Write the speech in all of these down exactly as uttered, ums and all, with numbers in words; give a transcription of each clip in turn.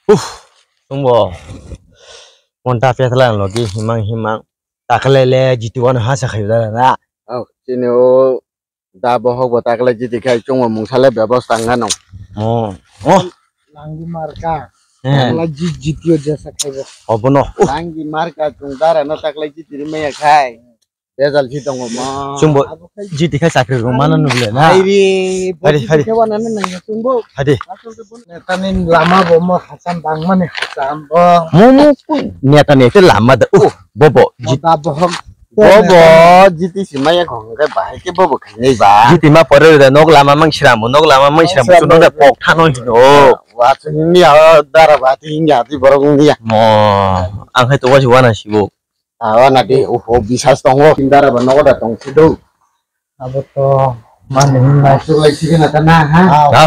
Uff, chwngbo monta petla logi himang himang. Taklele jiti wano hasa khayo da na. Oh, chini o da bohok bo takle jiti khai chwngbo mungsale bebosta wngano. Oh, oh. Langdi marka. Eh. Takla jit jitio jesa khaibo. Obono. Langdi marka chwng dara no takle jiti rimaya khai. Bejal si tongo mo. Chwngbo jiti khai chakri rwmano nukle na. Hairi, Hairi, hairi. Khe wanano nangya chwngbo. Hairi. Netani lama bo mo hacham bangmani hacham bo. Mo mo netani te lama da. Uh, bobo. Mo jit- da bohok. Bobo jiti si maya khong khe bahai khe bobo khainai ba. Jiti ma pore da nok lama mang siramu, nok lama mang siramu. Siramu. Chwng da pok thano hino. Wa chwng ni ya dara ba ti ya ti borok ni ya. Mo ang khai to wa si wana sibo. Awa na di, uho, bisas tongo. Pindara ba nogo da tong sido. Abo to mani hinna. Asuk lai sikena ta na, ha? Ha?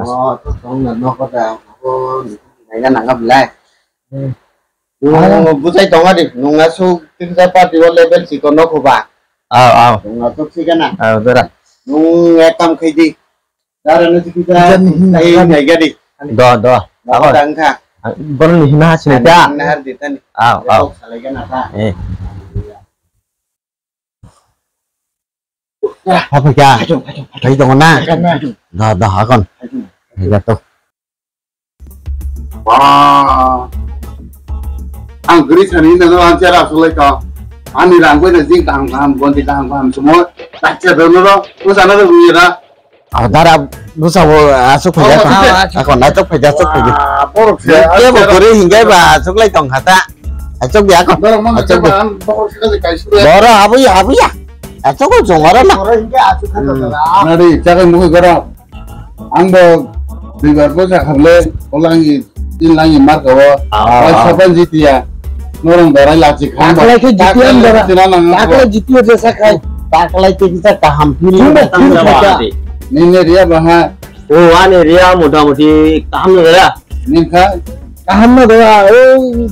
Oh, to tong na nogo da. Abo naina nanga belai. Hmm. Nung bujai tongo di. Nung asuk tiksa party o level siko nokho ba. Aw, aw. Nung asuk sikena. Aw, dora. Nung ekam khai di. Dara no sikita. Ai nai gadi. Do, do. Ako dang kha. Bono ni hima hasini da. Nahar di tani. Aw, aw. Salai gana ta. Eh. Apa kya? Kai dong na. Do, do, akon. Hai gato. Wah. Ang gri sani na no ang chara sulai ka. Ani rang ko na jing kaham kaham, gonti kaham kaham semua. Tak chara no ro. Ko sana ro ni ra. Adara busa bo asuk phaja. Ako na chok phaja, chok phaja. Borok se. Ke bo kore hingai ba asuk lai tong khata. Asuk bi ako. Asuk bi. Borok abuya, abuya. Asuk ko jongara na. Nari chakai mukhi gora. Ang bo duibar bo sakhamle olangi tin langi marka o. Bai sapan jitiya. Norong dorai lachi kham. Taklai khe jitiya ang dora. Taklai jitiya je sakai. Taklai khe kisa kaham. Tungba tungba kha. Nini riya baha. O ani riya motamuti kaham no dora. Nini kha. Kaham no dora. O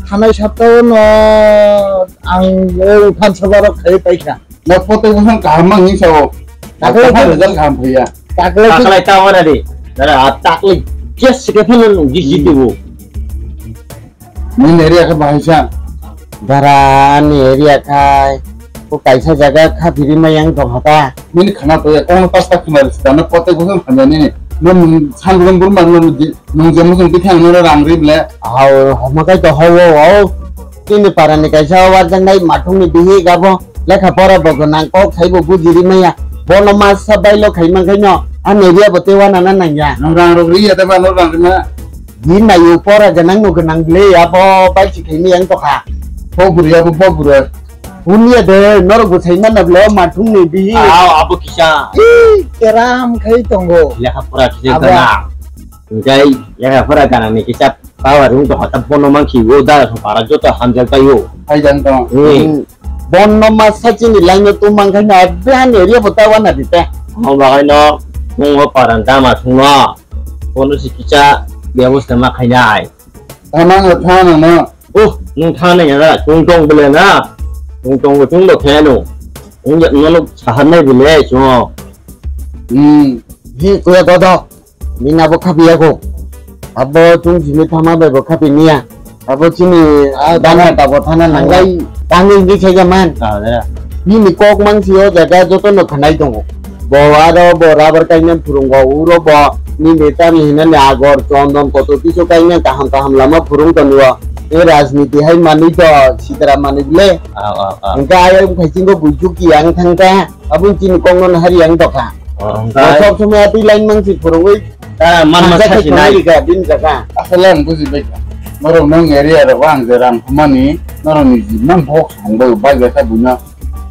thanai saptao no ang o than sabarok khai paikha. Na pote buhan kaham mang hinsa o. Taklai kaham result kaham phaiya. Taklai taklai ta wana de. Dara taklai just ke phano nung jiji tibu. Nini area khe bahai sa. Dara ni area khai. Ko kaisa jaga kha biri mayang tong hata. Nini khana to ya kono pasta khna rista na pote buhan khana nini. Nung san buhan burma nung je musung bithang nung rang ri ble. Hao homa kai to hao hao. Nini para ni kaisa warjak nai mathung ni bihi gabo. Lekha pora bo gwnang, kok sai bo bujiri maya. Bono masa bailo khai man khaino, ani area bo tewa nana nangya. Nang rang rok riya tei ba no rang rima. Di nayo pora gwnang no gwnang ble, abo bai si khai miyang tokha. Bo bwrwi abo bo bwrwi. Huniya de, norok bo sai mana ble, mathung ni bihi. Aw, abo kisa. Ih, keram khai tongo. Lekha pora kisa gana. Engkai lekha pora gana ni kisa power wng tokha ta bono mankhi o dara song para joto hamjak bai o. Hai jang tong. Hmm. Bono ma sachini line o tum mang khaina abe ani area bo ta wana di ta. Mo bagai no tongo paran dama sungno. Bono si kisa bebosta ma khainai. Tama no thana no. Oh, nung thana ya da, tung tong bele na. Tung tong bo tung do kheno. Ung ya no sahar nai bele so. Hmm. Hi ko do do. Bini abo khapiya kho. Abo chwng simi thama bai bo khapi niya. Abo chini dana tabo thana nanglai. Tangwi hingke khe man. Bini kok mangsi o jaga joto no khanai tongo. Bo aro bo rubber kainani phurungo, uro bo nini tamni hinani agor, chondon, kotor kisu kainani kaham kaham lama phurung tongo. E rajniti hai manwi to sitra manwi ble. Hingke ayang phaisingo buijuki ang thangkha. Aboni chini kokno nahari ang tokha. Oh, hingke sob somoi atwi line mangsi phurungwi. Ah, man man sasi nai. Bini jaga. Asal ang buji bai kha. Norok nong area rok ang je rang khumani, norok ni ji mang box hong bai bai bai kha buino.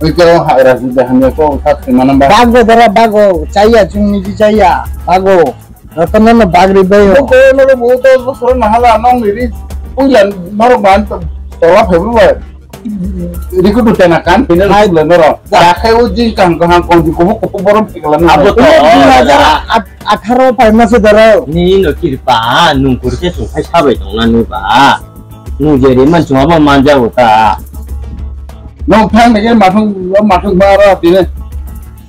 Oi kero ha rajniti hamya ko kha khimana ba. Bago dara bago, chaya chungni ji chaya, bago. Ratan no bagri bai o. Ko no bo dos bosor na hala nong ni ri. Puila norok ban tola phai bru bai. Rikutu tena kan final hai. Sula noro. Hai. Dakhai o jing kang kang kong di kubu kubu borom tikala noro. Abo to. Dui hajar atharo pai mase daro. Ni no kirpa nung kurke sung khai sabai tong na nung ba. Nung jeri man chuma ba manja uta. Nung thang dege mathung mathung ba ro tine.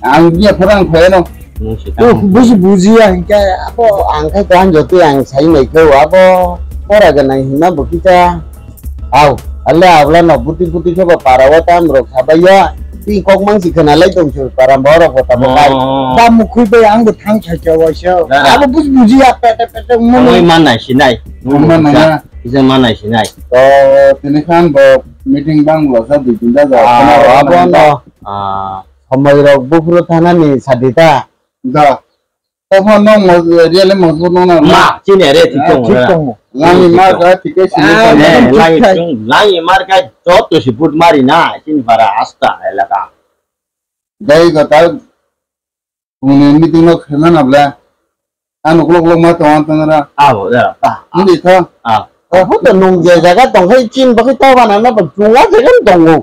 Ang dia phurang phai no. Nung si Oh, tang. Buji buji ya hingke abo ang khai kan joti ang sai nai kho abo. Pora ganang hima bo kita. Au, ale abla no buti buti khe bo para o tam rok sabai ya. Ti kok mang si khna lai tong sur para borok bo tamo kai. Oh. Ba mukhui bai ang bo thang cha cha waisa. Dara. Abo bus buji ya pete pete Tongwi mano. Manai sinai. Tongwi manai na. Ija manai sinai. To tini khan bo meeting bang lo sa dui tin da ja. Ah, abo no. Ah, somoi rok buphuru thanani sadita. Da. Tamo nong mo, real mo so nong na. Ma, chini re, thik tong. Thik tong. Langi mar ka thik ke sini. Ah, tong. Ne, langi thik. Langi mar ka joto si but mari na, chini bara asta elaka. Dai ko ta. Kuni meeting no khema na bla. Ano klok klok ma tong tong ra. Abo da. Ah. Ni tho. Ah. Oh, to nong je jaga tong khai chin ba khai ta bana na ba chunga jaga tong.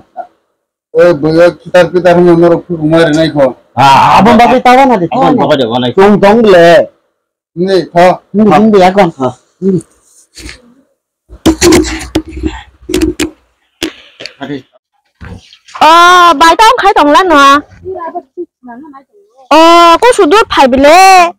Eh, boyo kitar pitar hwnwi norok phuru mari nai kho. Ah, abo bagwi ta wana de, ta wana. Aboni bagwi de wana. Chwng tong le. Hindi, tho. Hindi, hindi, akon. Ah. Hindi. Adi. Oh, bai tong khai tong la no. Oh, ko sudur phai bile.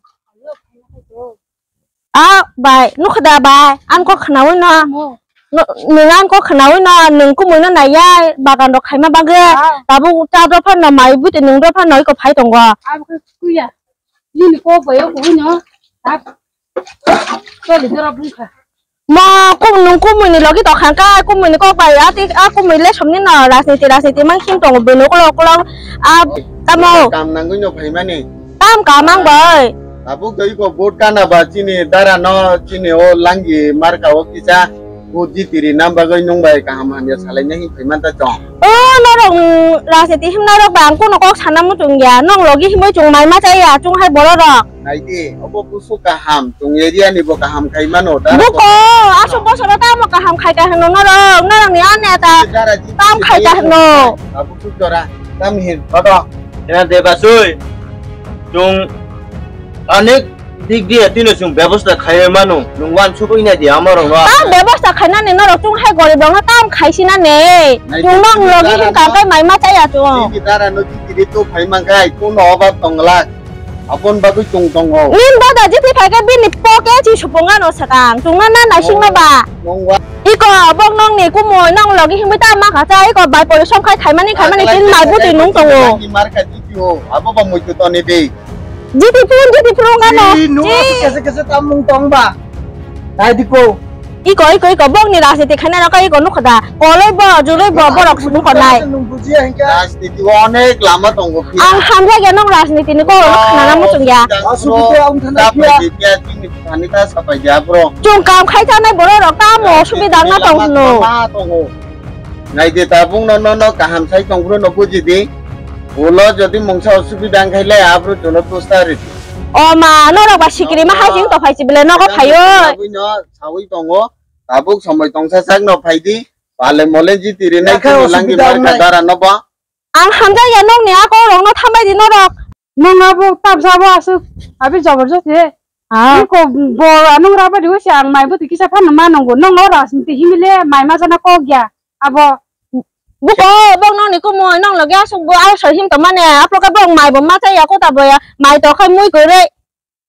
Ah, bai, nukha da bai, ang kok khnaui no. Mo. No, nwng ang kok khnaui no, nwng kumui no naiya, bagan rok khaima bagwi. Ah. Tabuk ta dopha no mai bwtwi nwng dopha no iko phai tongo. Abo khe kuya. Nini kok bai o kubuino. Tap. Choli dora bungkha. Mo kum nwng kumui ni logi tokha kha, kumui ni kok bai ati, a kumui le somni no rajniti, rajniti mang khim tongo bini ukulok ukulok. A tamo. Kam nangwi no phaimani. Tam kamang bai. Tabuk doi ko vote kana ba chini dara no chini o langi marka o kisa vote jitiri nam bagwi nung bai kaham hamya salai na hin phaimanta chong. O norok, mm, rajniti himna rok ba ang kuno kok sana muchung ya. Nong logi himoi chung mai ma chaya chung hai borok rok. Naidi obo busu kaham chung area ni bo kaham khai mano dara. Buko asuk bosoro tamo kaham khai ka hino norok, norok ni ane ta tam khai ka hino. Tabuk su jora tam hin. Koto. Ena deba sui. Chwng onek dik diya tino chwng bebosta khaiwi mano. Nwng uansugwi nai di amorokno. Tam bebosta khainani norok chwng hai gorib rokno tam khaisinani. Chwng nong logi hin kam kai mai ma chaya chwng. Bini dara no jitiri to phai man kai, kuno obab tong glak. Aboni bagwi chwng tongo. Nin dada jiti phai khe bini poke chi supung ano sakang. Chwngno na naisingno ba. Nwng wa- Iko bok nongni kumui nong logi himwi ta ma kha cha, iko bai porisom khai khaimani khaimani tin mai butwi nung tongo. Marka jiti o, abo ba muitu toni de. Jiti phun, jiti phun gano. Ih, nung kese kese tamung tong ba. Nai di ko. Iko, iko, iko, bokni rajniti khaina rok iko nukha da. Koloi bo, juroi bo, borok nukha nai. Nung bujiya hingka. Rajniti o onek lama tongo phi. Ang hamjakya nong rajniti ni kok rok khnana muchungya. Asubide ang thana phi. Thani ta sapai ya, bro. Chwng kam khai chanai borok rok tamo subida wngna tong hwno. Ma tongo. Nai de tabung no, no, no, kaham sai tong bro no buji di. Ulo jodi mungsa subida wng khai le abro jono tosta ri. O ma, norok ba sikiri ma hai jing to phai si bele nogo phaio. Abui no sawi tongo. Tabuk somoi tongsa sak no phai di. Pale mole jiti ri nai. Yakha chini langi osubida marka wngnai. Dara no ba. Ang hamjakya nokni a kok rokno thambai di norok. Nung abo tamsa abo aswk abi jabardast he. Ah. Iko bo anung raba di wasi ang mai bwtwi kisa phano ma nungo. Nung o rajniti himile mai ma jana kok ya. Abo. Buko bok nokni kumui nong logi aswk bo aswk him tongmani. Aplo khe bok mai bo ma chaya kota bo ya. Mai to khai mui kwrwi.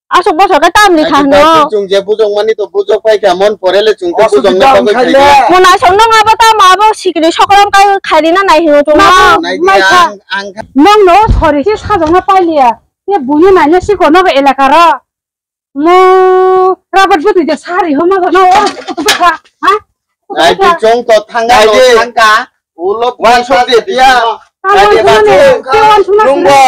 Aswk bosor khe tamni thang no. Chung je bujok mani to bujok pai kha mon pore le chung to bujok na bagwi khai le. Mona song nong abo tamo abo sikri sokrom kai khairina nai hino chung no. Nai di ang, ang kha. Nong no sori se sajok na pai liya. Ye buni nai ne siko no elaka ro. Mo rabat butwi de sari ho ma no. Ha? Nai di chung to thanga no thangka. Ulo wan sok de dia. Nai di ba chung. Nungbo.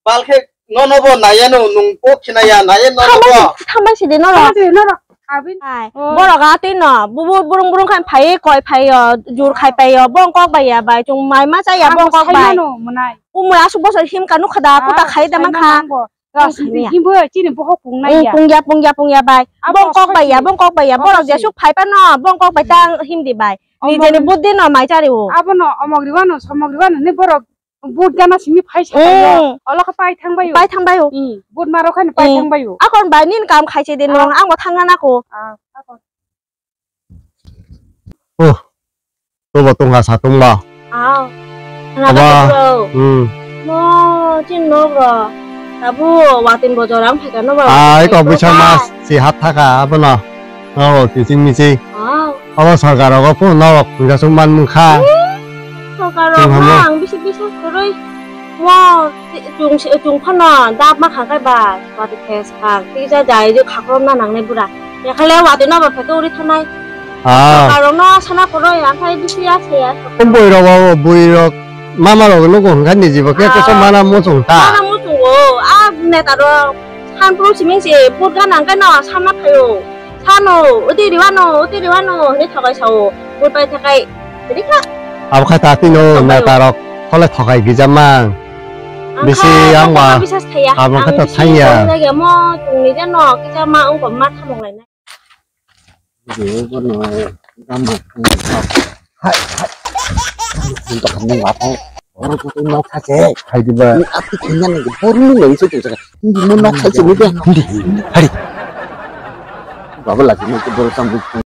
Balkhe nono bo naya no nung kok khinaya naya nono bo. Thambai sidi norok. Thambai sidi norok. Abin. Ai, oh. Borok a twi no bubur burung burung khan phai koi phai o jur khai pai o bong kok bai ya bai chung mai ma cha ya bong kok bai. Kumui aswk bosor him ka nukha da kuta khai da man kha. Rajniti himbo chini bohok pung nai ya. Pung ya pung ya pung ya bai. Bong kok bai ya bong kok bai ya borok jesuk phai pa no bong kok bai ta him di bai. Nijeni buddhi no mai chari o. Abono omok riwano somok riwano ni borok. Vote gana simi phai sa paio. Mm. Olo khe pai thang baio. Pai thang baio. Mm. Vote maro khe pai thang baio. Akon bai nin kam khai se de nong, ang bo thang gana ko. Ah, akon. Oh. To bo tong ha sa tong ba. Ah. Aba. Hmm. No, chin no bro. Tabu watin bojor ang phai ka no ba. Ai ko bisa mas si hat thaka abono. Norok kiching miching. Oh. Abo sorkar rogo phone norok phuisa sung man mungkha. Sorkar rok ang bisi bisi soroi. Mo chung chung phano dap ma kha kai ba. Wati khe sa twi ja jai je khakrom na nangnai bura. Yakhale wati no ba phe to uri thanai. Ah. Sorkar rok no sana koroi akhai bisi ya se ya. Boi rok, boi rok. Mama rok nugo hwnkha ni jibo khe koso mana muchung ta. Mana muchungo, a neta rok sanpro siming se vote gana hwnkhe no sana phaio. Sano, uti riwano, uti riwano, hini thokai sao. Vote pai thakai. Rikha. Abo kha ta tino neta rok khole thokai gija mang. Bisi yang ba. Abo kha ta thangya. Mo tungni jano kisa ma ungko ma thamong lainai. Hai, hai. Ini tak kamu apa? Orang tuh mau kace. Hai di ba. Ini apa kena nih? Baru lu nggak bisa tuh. Ini mau nak kace nih deh. Hindi, hindi. Hari. Bapak lagi mau ke baru sambut.